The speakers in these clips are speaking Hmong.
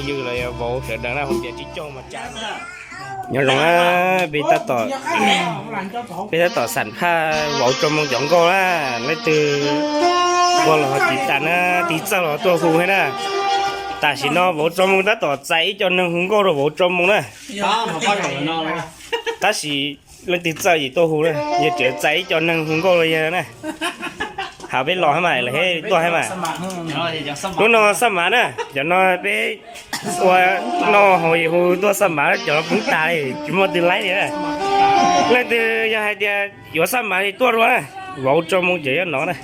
Ywg los yog vauv sawv daws na, hu tias tsib caug mas tsa. Nyob zoo na, peb tab tom, peb tab tom xam phaj vauv Tso Moo cov nkauj na, leej twg ua los ho tiv tas na, tiv txawj los tuaj hu thiab na. Tam sim no vauv Tso Moo tab tom txais ib co neeg hu nkauj rau vauv Tso Moo na. Tab sis leej twg txawj ces tuaj hu na, yog tseem txais ib co neeg hu nkauj los yog na. Hab peb los hab mas, lawv tuaj hab mas. Lub no Xab Mav na, cov no peb ua noj haus es hu tuaj Xab Mav, cov no poob tas li tsis muaj twg laib li na. Leej twg yog hais tias yuav Xab Mav li tuaj dua na, vauv Tso Moo ces nyob no na.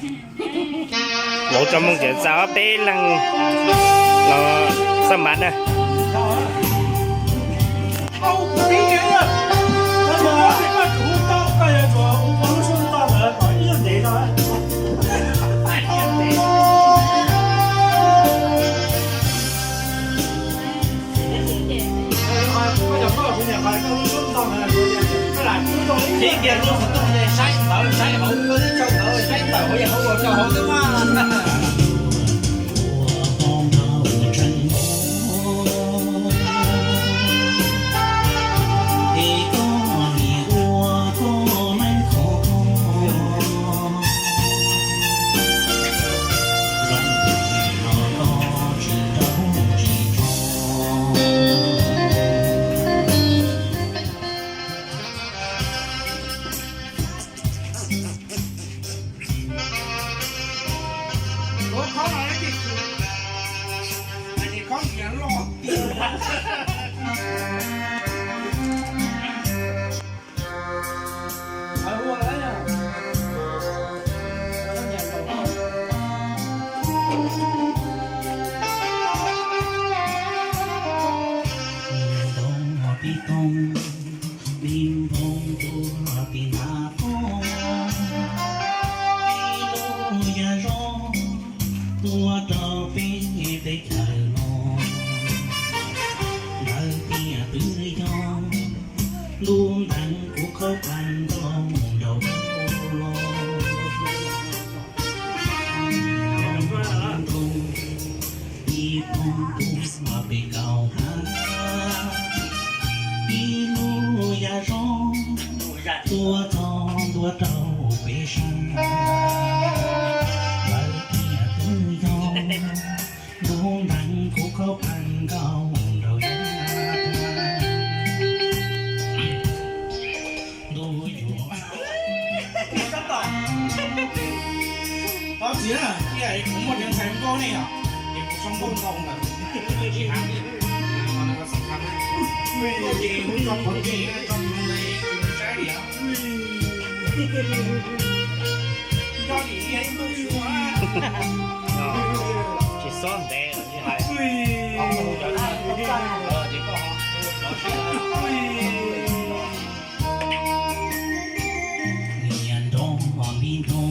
Vauv Tso Moo ces txais ob peb leeg los Xab Mav na. Pib npoo tua pib nta qoob, pib lub yam zoo tuaj rau peb teb chaws no. Lawv tias twb yog lub ntees kuv khaub pab nrau nraum los. Pib npoo tua peb kaum hav, pib lub yam zoo tuaj txog ntua rau peb sab. Lawv tias twb yog lub ntees kuv khaub pab nrau nraum yav. Ntuj yuav Thov txim na, ib yam li kuv muaj cov ntxhais nkauj ne yom, ces kuv tso nkauj ntau ntawd. Ces kuv tso qhov tseem tso tus ntawd saib yom. Nco dim ib tug xyuas. Tsis xob ntev ces hais. Niam nrog li nroo,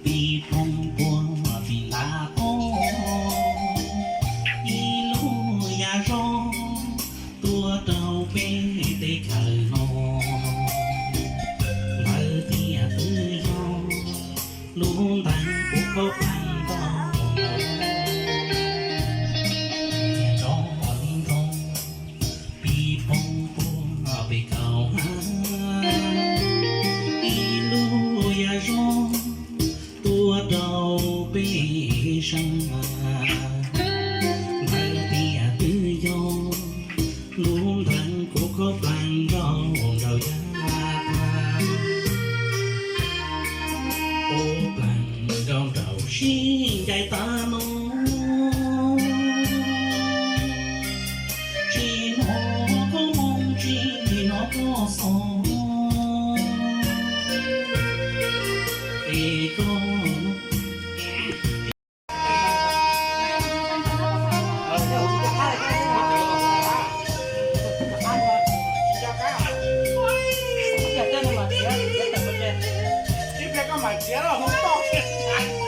pib npoo tua pib nta qoob, ib lub yam zoo tuaj rau peb teb chaws no. Lawv tias twb yog lub ntees kuv khaub pab nrau nraum yav. Niam nrog li nroo, pib npoo tua peb kaum hav, ib lub yam zoo tuaj rau peb sab. Lawv tias twb yog lub ntees kuv khaub pab nrau nraum yav. Kuv plees nrau nraum sib ncaim tas no, tsis hnov koj moo, tsis hnov koj xov. Es koj Ib pliag koj mam txiav los mus toj kiag.